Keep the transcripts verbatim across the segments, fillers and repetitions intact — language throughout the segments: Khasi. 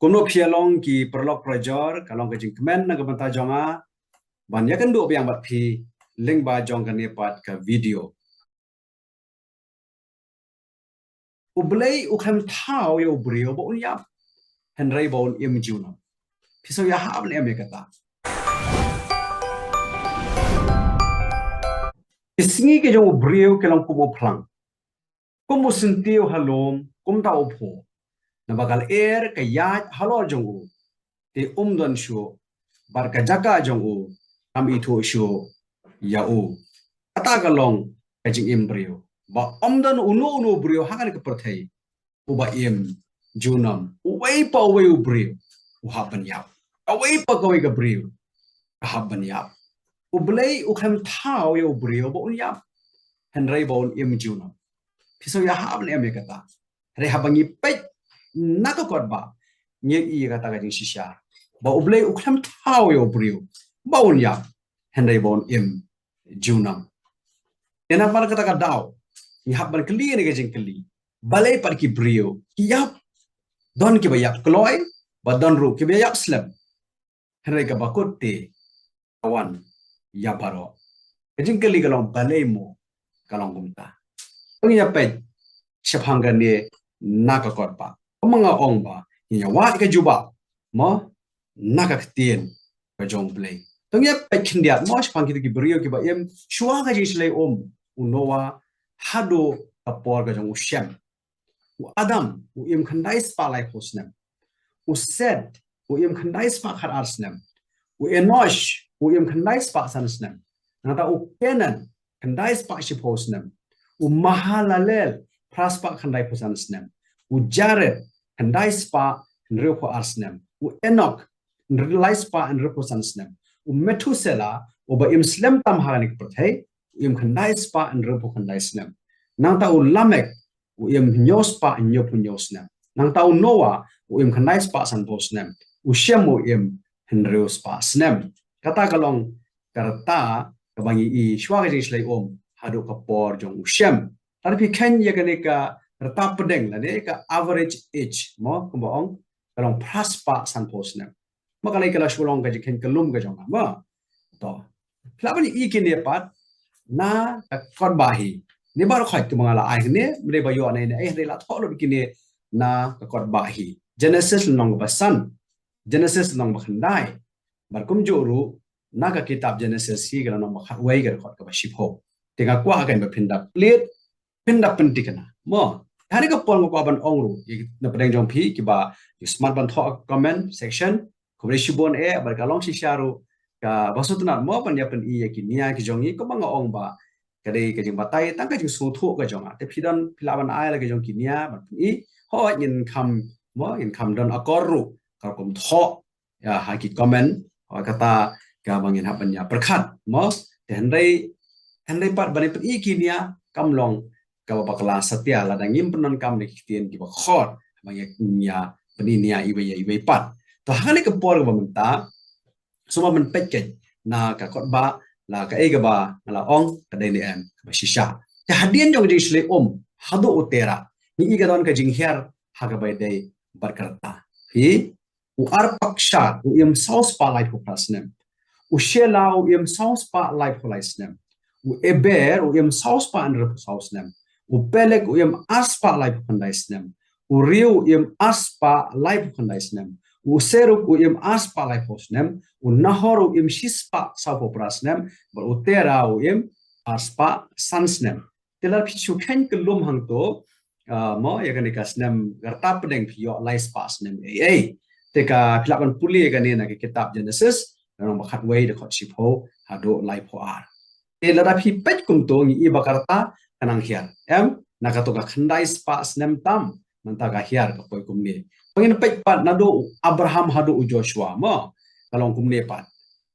Kumno phi ïa long ki paralok parajor, ka long ka jingkmen na ka bynta jong nga ban ïakynduh biang bad phi lyngba jong kane pat ka video. U Blei u khlem thaw ïa u briew ba un ïap, hynrei ba un im junom. Phi sngew ïahap ne em ïa kata? Ki sngi ki jong u briew ki long kum u phlang, kum u syntiew ha lum, kumta u phuh. Naba ka lyer ka ïaid halor jong u, te um don shuh, bad ka jaka jong u kam ithuh shuh ïa u. Kata ka long ka jingim briew, ba um don uno uno u briew ha kane ka pyrthei uba im junom. Uwei pa uwei u briew u hap ban ïap. Kawei pa kawei ka briew ka hap ban ïap. U Blei u khlem thaw ïa u briew ba un ïap, hynrei ba un im junom. Phi sngew ïahap ne em ïa kata? Hynrei haba ngi peit na ka kot ba, ngi ïohi ïa kata ka jingshisha, ba U Blei u khlem thaw ïa u briew ba un ïap, hynrei ba un im junom. Te namar kata ka daw ngi hap ban kylli ïa kane ka jingkylli, balei pat ki briew ki ïap? Don kiba ïap kloi, ba don ruh kiba ïap slem. Hynrei kaba kut te ka wan ïa baroh. Ka jingkylli ka long, balei mo ka long kumta? To ngin ïa peit shaphang kane na ka kot ba, kumba nga ong ba, ngin ïa wad ka jubab mo na ka ktien ka jong U Blei. To ngin ïa peit khyndiat mo shaphang kito ki briew kiba im shuwa ka jingshlei um u Noah haduh ka por ka jong u Shem. U Adam u im khyndai spah laiphew snem. U Set u im khyndai spah khatar snem. U Enosh u im khyndai spah san snem. Nangta u Kenan khyndai spah shiphew snem. U Mahalalel phra spah khyndaiphew san snem. U Jared khyndai spah hynriewphew ar snem. U Enok lai spah hynriewphew san snem. U Methuselah uba im slem tam ha kane ka pyrthei u im khyndai spah hynriewphew khyndai snem. Nangta u Lamek u im hynñiew spah hynñiewphew hynñiew snem. Nangta u Noah u im khyndai spah sanphew snem. U Shem u im hynriew spah snem. Kata ka long ka rta kaba ngi i shuwa ka jingshlei um haduh ka por jong u Shem. Lada phi kheiñ ïa kane ka rta pdeng lane ka average age mo, kumba ong, ka long phra spah sanphew snem. Ma ka lei ka la shu long ka jingkheiñ ka lum ka jong nga ma. To phi lah ban i kine pat na ka kot ba hi. Ni baroh khoit kumba nga la ai kine, mdei ba ïoh na ine eh, dei la thoh lut kine na ka kot ba hi. Genesis lynnong ba san, Genesis lynnong ba khyndai, bad kumjuh ruh na ka kitab Genesis hi ka lynnong ba khatwei ka dkhot kaba shiphew. Te nga kwah ka ba phin da plie, phin da pynthikna mo. Te ha kane ka por nga kwah ban ong ruh na pdeng jong phi kiba ju smat ban thoh comment section, khublei shibun eh, bad ka long shisha ruh kaba sngewtynnat mo ban ïa pyni ïa ki nia ki jong ngi, kumba nga ong ba ka dei ka jingbatai tang ka jingsngewthuh ka jong nga. Te phi don, phi lah ban ai la ka jong ki nia ban pyni. Hooid ngin kham mo, ngin kham don akor ruh ka rukom thoh ïa ha ki comment, hooid kata kaba ngin hap ban ïa pyrkhat mo. Te hynrei, hynrei pat ban pyni ki nia kam long kaba bakla satia lada ngim pyndonkam da ki ktien kiba khot ba ngin ïa pyni nia iwei ïa iwei pat. To ha kane ka por kaba mynta, sngewbha ban peit keiñ na ka kot ba, la kaei kaba nga la ong ka dei ne em kaba shisha. Te hadien jong ka jingshlei um haduh u Terah, ngi i ka don ka jinghiar ha kaba ïadei bad ka rta. Phi, u Arpakshad u im saw spah laiphew phra snem. U Shelah u im saw spah laiphew lai snem. U Eber u im saw spah hynriewphew saw snem. U Peleg u im ar spah laiphew khyndai snem. U Reu u im ar spah laiphew khyndai snem. U Serug u im ar spah laiphew snem. U Nahor u im shi spah sawphew phra snem. Bad u Terah u im ar spah san snem. Te lada phi shu kheiñ ka lum hangto, ah, mo, ïa kane ka snem ka rta pdeng phi ïoh lai spah snem ei ei. Te ka phi lah ban pule ïa kane na ka kitab Genesis, lynnong ba khatwei dkhot shiphew haduh laiphew ar. Te lada phi peit kumto ngi i ba ka rta ka nang hiar. Em, na kato ka khyndai spah snem tam mynta ka hiar ka poi kumne. Ba ngin peit pat naduh u Abraham haduh u Joshua mo, ka long kumne pat.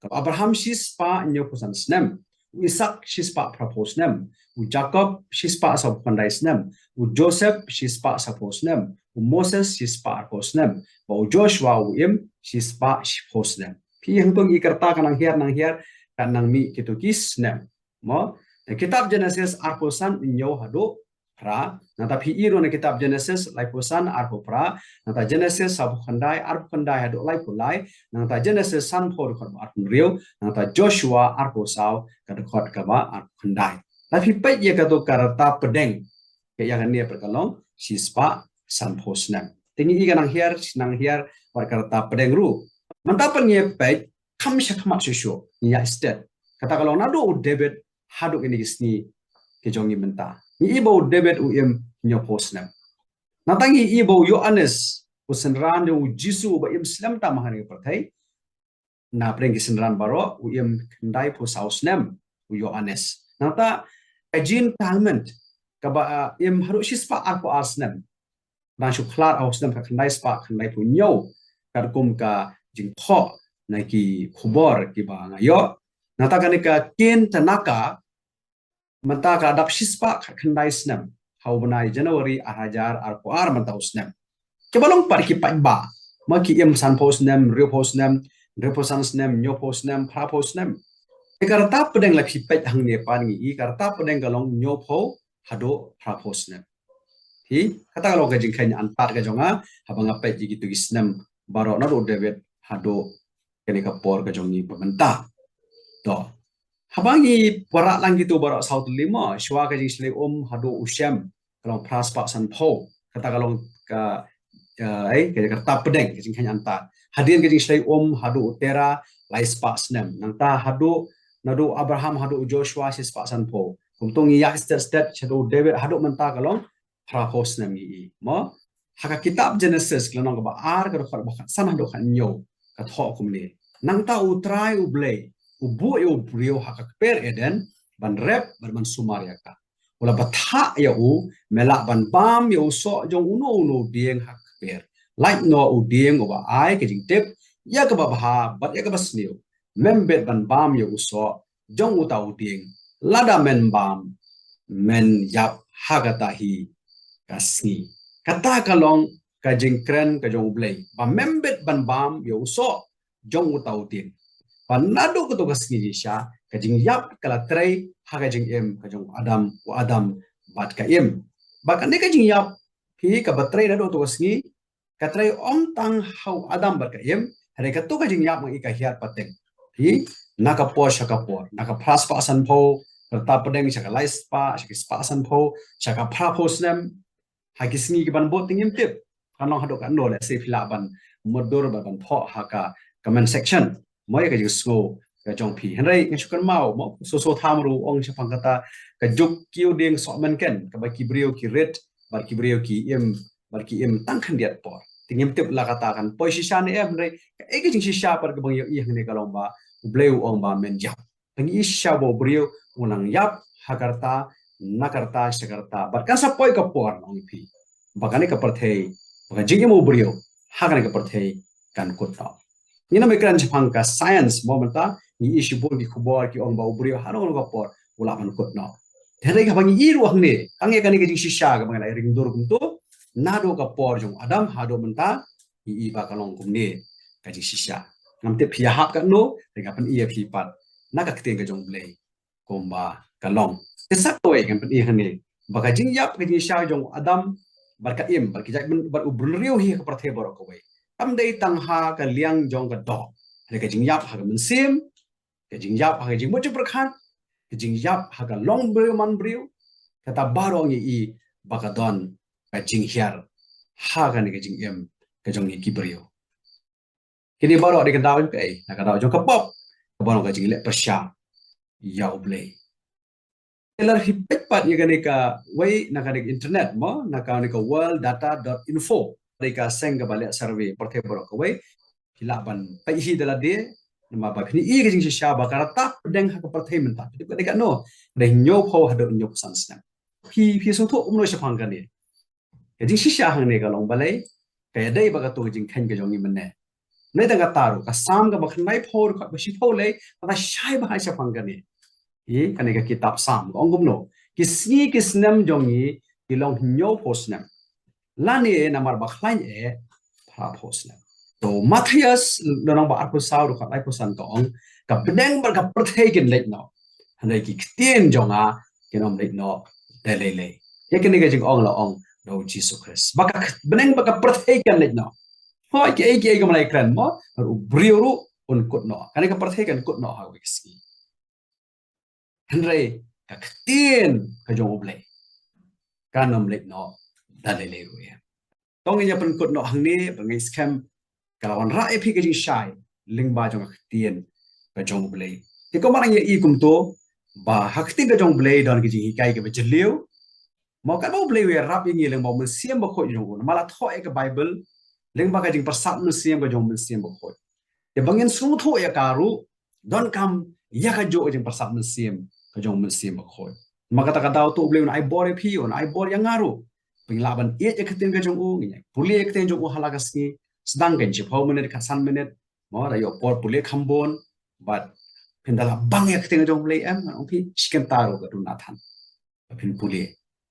Ka Abraham shi spah hynñiewphew san snem. U Isak shi spah phraphew snem. U Jakob shi spah sawphew khyndai snem. U Joseph shi spah sawphew snem. U Moses shi spah arphew snem. Bad u Joshua u im shi spah shiphew snem. Phi hangto ngi i ka rta ka nang hiar nang hiar, ka nang mih kito ki snem. Mo, na kitab Genesis arphew san hynñiew haduh phra. Nangta phi i ruh na kitab Genesis laiphew san arphew phra, nangta Genesis sawphew khyndai arphew khyndai haduh laiphew lai, nangta Genesis sanphew dkhot ba arphew hynriew, nangta Joshua arphew saw ka dkhot kaba arphew khyndai. Lada phi peit ïa kato ka rta pdeng, ka ïa kane pat ka long shispah sanphew snem. Te ngi i ka nang hiar, nang hiar bad ka rta pdeng ruh. Mynta pat ngi peit kham sha khmat shuh shuh, ngi ïa stet. Kata ka long naduh u David haduh kine ki sngi ki jong ngi mynta. Ngi i ba u David u im hynñiewphew snem. Nangta ngi i ba u Ïoannis, u synran jong u Jisu uba im slem tam ha kane ka pyrthei, na pdeng ki synran baroh u im khyndaiphew saw snem, u Ïoannis. Nangta ka Jean Calment, kaba, ah, im haduh shispah arphew ar snem, dang shu khlad ha u snem ka khyndai spah khyndaiphew hynñiew, katkum ka jingthoh na ki khubor kiba nga ïoh. Nangta kane ka Ken Tanaka, mynta ka dap shispah khatkhyndai snem ha u bnai January ar hajar arphew ar mynta u snem. Kiba long pat ki paidbah, ma ki im sanphew snem, hynriewphew snem, hynriewphew san snem, hynñiewphew snem, phraphew snem. Te ka rta pdeng lada phi peit hangne pat ngi i ka rta pdeng ka long hynñiewphew haduh phraphew snem. Hi, kata ka long ka jingkheiñ antad ka jong nga haba nga peit ïa kito ki snem baroh naduh u David haduh kane ka por ka jong ngi ba mynta. To. Haba ngi wanrah lang kito baroh saw tylli mo, shuwa ka jingshlei um haduh u Shem, ka long phra spah sanphew. Kata ka long ka, eh, eh, ka rta pdeng, ka jingkheiñ antad. Hadien ka jingshlei um haduh u Terah, lai spah snem. Nangta haduh, naduh u Abraham haduh u Joshua, shispah sanphew. Kumto ngi ïa stet stet, shaduh u David haduh mynta ka long phraphew snem ngi i. Mo? Ha ka kitab Genesis, ka lynnong kaba ar, ka dkhot ba khatsan haduh khathynñiew, ka thoh kumne. Nangta u Trai u Blei u buh ïa u briew ha ka kper Eden ban rep bad ban sumar ïa ka. U la bthah ïa u, me lah ban bam ïa u soh jong uno uno u dieng ha ka kper. Lait noh u dieng uba ai ka jingtip ïa kaba bha bad ïa kaba sniew. Mem bit ban bam ïa u soh jong uta u dieng. Lada men bam, men ïap ha kata hi ka sngi. Kata ka long ka jingkren ka jong u Blei ba mem bit ban bam ïa u soh jong uta u dieng. Ba naduh kato ka sngi jingshisha ka jingïap ka la trei ha ka jingim ka jong u Adam, u Adam bad ka Im. Ba kane ka jingïap hi kaba trei naduh kato ka sngi ka trei ym tang ha u Adam bad ka Im, hynrei kato ka jingïap ngi i ka hiar pateng. Hi, na ka por sha ka por, na ka phra spah sanphew, ka rta pdeng sha ka lai spah, sha ki spah sanphew, sha ka phraphew snem, ha ki sngi ki ban bud te ngim tip. Kan long haduh katno, lehse phi lah ban mutdur bad ban thoh ha ka comment section. Mo ïa ka jingsngew ka jong phi. Hynrei nga shu kynmaw mo, so so tham ruh ong shaphang kata ka juk kiew dieng soh mynken, kaba ki briew ki rit bad ki briew ki im, bad ki im tang khyndiat por. Te ngim tip la kata kan poi shisha ne em, hynrei kaei ka jingshisha pat kaba ngi ïohi hangne ka long ba u Blei u ong ba men ïap. Te ngi i shisha ba u briew u nang ïap ha ka rta, na ka rta, sha ka rta. Bad kan sa poi ka por, ong phi, ba kane ka pyrthei, ba ka jingim u briew ha kane ka pyrthei kan kut noh. Ngi nym kren shaphang ka science mo, mynta ngi i shibun ki khubor ki ong ba u briew ha kano kano ka por u lah ban kut noh. Te hynrei haba ngi i ruh hangne, tang ïa kane ka jingshisha kaba ngi la ring dur kumto, naduh ka por jong u Adam haduh mynta, ngi i ba ka long kumne ka jingshisha. Ngam tip phi ïahap katno, te nga pyni ïa phi pat na ka ktien ka jong u Blei kumba ka long. Te sa kawei ngan pyni hangne ba ka jingïap ka jingshisha jong u Adam bad ka Im, bad ki jait byn-, bad u bynriew hi ha ka pyrthei baroh kawei, kam dei tang ha ka liang jong ka doh. Hynrei ka jingïap ha ka mynsiem, ka jingïap ha ka jingmut jingpyrkhat, ka jingïap ha ka long briew man briew, kata baroh ngi i ba ka don ka jinghiar ha kane ka jingim ka jong ngi ki briew. Kine baroh dei ka daw jong kaei? Na ka daw jong ka pop, kaba long ka jingleh pyrshah ïa u Blei. Te lada phi peit pat ïa kane kawei na kane ka internet mo, na kane ka world data dot info, dei ka seng kaba leh survey pyrthei baroh kawei. Phi lah ban peit hi da lade, namar ba phin i ka jingshisha ba ka rta pdeng ha ka pyrthei mynta, phi tip ka dei katno? Ka dei hynñiewphew haduh hynñiewphew san snem. Phi, phi sngewthuh kumno shaphang kane? Ka jingshisha hangne ka long balei ka ïadei bad kato ka jingkheiñ ka jong ngi mynne. Nai tang kata ruh, ka Salm kaba khyndaiphew, dkhot ba shiphew lei, kata shai bha shaphang kane. Hi, kane ka kitab Salm ka ong kumno? Ki sngi ki snem jong ngi ki long hynñiewphew snem, lane namar ba khlaiñ eh phraphew snem. To Mathaios lynnong ba arphew saw, dkhot laiphew san ka ong, ka pdeng bad ka pyrthei kin leit noh, hynrei ki ktien jong nga kin ym leit noh dei lei lei. Ïa kane ka jingong la ong da u Jisu Khrist. Ba ka bneng ba ka pyrthei kan leit noh. Hooid, kiei kiei ki ym lah ïakren mo, bad u briew ruh un kut noh. Kane ka pyrthei kan kut noh ha kawei ka sngi. Hynrei ka ktien ka jong U Blei kan ym leit noh da lei lei ruh ïa. To ngin ïa pynkut noh hangne, ba ngi skhem ka la wanrah ïa phi ka jingshai lyngba jong ka ktien ka jong U Blei. Te kumba ngi ïa i kumto, ba ha ka ktien ka jong U Blei don ka jinghikai kaba jylliew. Mo, katba U Blei u ïarap ïa ngi lyngba u Mynsiem Bakhuid jong u. Namar la thoh ïa ka Baibl lyngba ka jingpyrsad mynsiem ka jong u Mynsiem Bakhuid. Te ba ngin sngewthuh ïa ka ruh, donkam ïa kajuh ka jingpyrsad mynsiem ka jong u Mynsiem Bakhuid. Namar kata ka daw to U Blei un ai bor ïa phi, un ai bor ïa nga ruh. Phin lah ban ïeit ïa ka ktien ka jong u, ngin ïa pule ïa ka ktien jong u ha la ka sngi, sdang kan shiphew minit, khatsan minit, mo, da ïoh por pule kham bun, bad phin da lah bang ïa ka ktien ka jong U Blei em, ngan ong phi, shi kynta ruh ka duna than. Ba phin pule.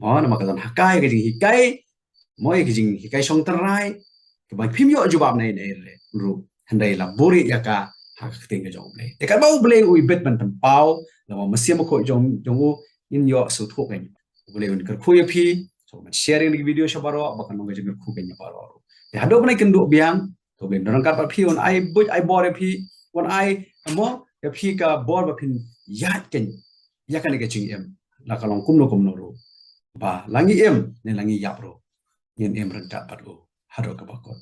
Mo, namar ka don ha ka ïa ka jinghikai, mo, ïa ka jinghikai shongtynrai, kaba phim ïoh jubab naei naei ruh. Hynrei la buhrieh ïa ka ha ka ktien ka jong U Blei. Te katba U Blei u ibit ban pynpaw, namar u Mynsiem Bakhuid jong, jong u, ngin ïoh sngewthuh kan. U Blei un kyrkhu ïa phi, sngewbha ban share ïa kane ka video sha baroh, ba kan long ka jingkyrkhu kan ïa baroh ruh. Te haduh ban ïakynduh biang, to U Blei un ryngkat bad phi, un ai buit ai bor ïa phi, un ai, mo, ïa phi ka bor ba phin ïaid kan ïa kane ka jingim, la ka long kumno kumno ruh. Ba la ngi im ne la ngi ïap ruh, ngin im ryngkat bad u haduh kaba kut.